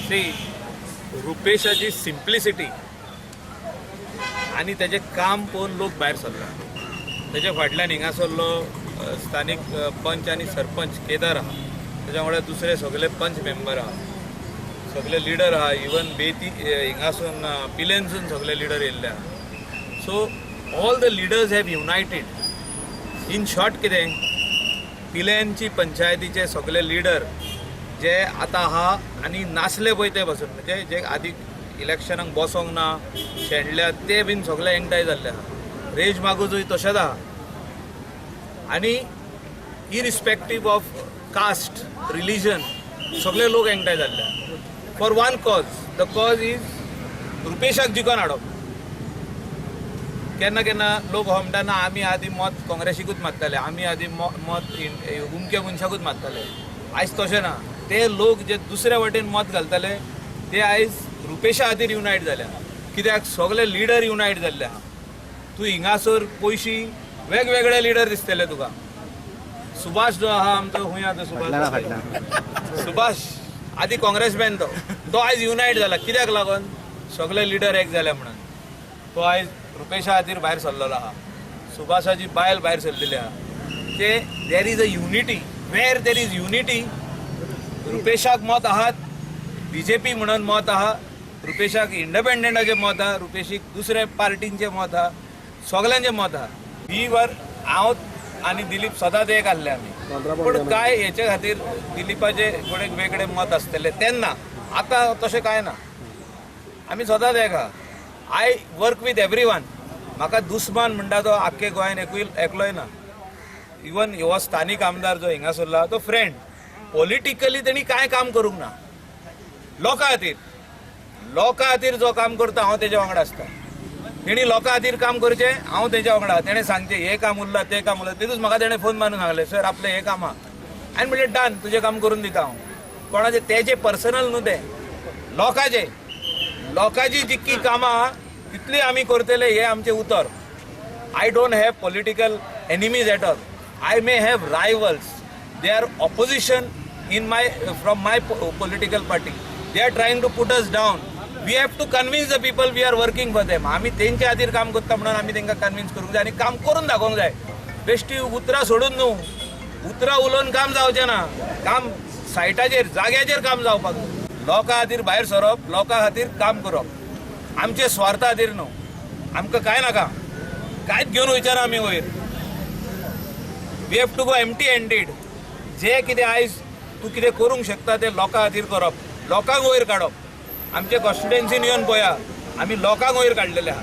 C, रुपेशाची simplicity आनी तेजें काम पळोवन लोक भायर सरला. तेज्या फाटल्यान हिंगासरलो स्थानीक पंच आनी सरपंच केदार आहा, तेज्या वांगडा दुसरे सगळे पंच मेंबर आहा, सगळे लिडर आहा. इवन बेती हिंगासून पिलेनसून सगळे लिडर येयल्ले आहा. So all the leaders have united. In short कितें, पिलेनची पंचायतीचे सगळे लिडर जे आतां आहा आनी नासले पळय ते पासून, म्हणजे जे आदी इलेक्शनाक बसोंक ना, शेणल्या, ते बीन सगळे एकठांय जाल्ले आहा. रेज मागूजूय तशेंच आहा आनी इरिस्पेक्टीव ऑफ कास्ट, रिलिजन, सगळे लोक एकठांय जाल्ले आहा for one cause. The cause is रुपेशाक जिखोन हाडप. केन्ना केन्ना लोक हो म्हणटा, ना, आमी आदी मत काँग्रेसीकूच मारताले, आमी आदी मत उमक्या मनशाकूच मारताले. आयज तशें ना. ते लोक जे दुसऱ्या वाटेन मत घालताले ते आयज रुपेशा खातीर युनायट जाल्या, कित्याक सगळे लिडर युनायट जाल्ले आहा. तूं हिंगासर पयशी वेगवेगळे लिडर दिसतले तुका. सुभाष जो आहा आमचो, खंय आहा तो सुभाष? सुभाष आदी काँग्रेसमॅन तो. तो आयज युनायट जाला. कित्याक लागून? सगळे लिडर एक जाले म्हणून तो आयज रुपेशा खातीर भायर सरलेलो आहा. सुभाषाची बायल भायर सरलेली आहा. ते there is a unity. Where there is unity, रुपेशाक मत आहात बीजेपी म्हणून मत आहा, रुपेशाक इंडिपेंडंटाचें मत आहा, रुपेशीक दुसऱ्या पार्टींचें मत आहा, सगल्यांचें मत आहा. ही वर हांव आनी दिलीप सदांच एक आसले आमी, पूण काय हेचे खातीर दिलीपाचे थोडे वेगळे मत आसतले तेन्ना. आतां तशें कांय ना, आमी सदांच एक आहा. I work with everyone. म्हाका दुस्मान म्हणटा तो आख्खे गोंयान एकूय एकलोय ना. इवन हो स्थानीक आमदार जो हिंगा सरला तो फ्रेंड. पॉलिटिकली तेणी कांय काम करूंक ना लोकां खातीर. लोकां खातीर जो काम करता, हांव तेज्या वांगडा आसता. तेणी लोकां खातीर काम करचें, हांव तेज्या वांगडा. तेणें सांगचें, हें काम उरलां, तें काम उरलां. तेतूच म्हाका तेणें फोन मारून सांगलें, सर, आपलें हें काम आहा. हांवें म्हणलें, डन, तुजें काम करून दिता हांव. कोणाचें तेजें पर्सनल न्हू तें, लोकांचें. लोकांची जितकी कामां आहा तितली आमी करतले, हें आमचें उतर. I don't have political enemies at all. I may have rivals. They are opposition in my from my political party. They are trying to put us down. We have to convince the people we are working for them. आमी तेंच्या खातीर काम करता म्हणून आमी तांकां convince करूंक जाय आनी काम करून दाखोवंक जाय. बेश्टी उतरां सोडून न्हू. उतरां उलोवन काम जावचें ना. काम सायटाचेर, जाग्याचेर काम जावपाक जाय. लोकां खातीर भायर सरप, लोकां खातीर काम करप, आमचे स्वार्था खातीर न्हू. आमकां कांय नाका, कांयच घेवन वयचे ना आमी वयर. We have to go empty handed. जे कितें आयज तूं कितें करूंक शकता तें लोकां खातीर करप, लोकांक वयर काडप. आमचे कॉन्स्टिट्युएन्सीन येवन पळया, आमी लोकांक वयर काडलेले आहा.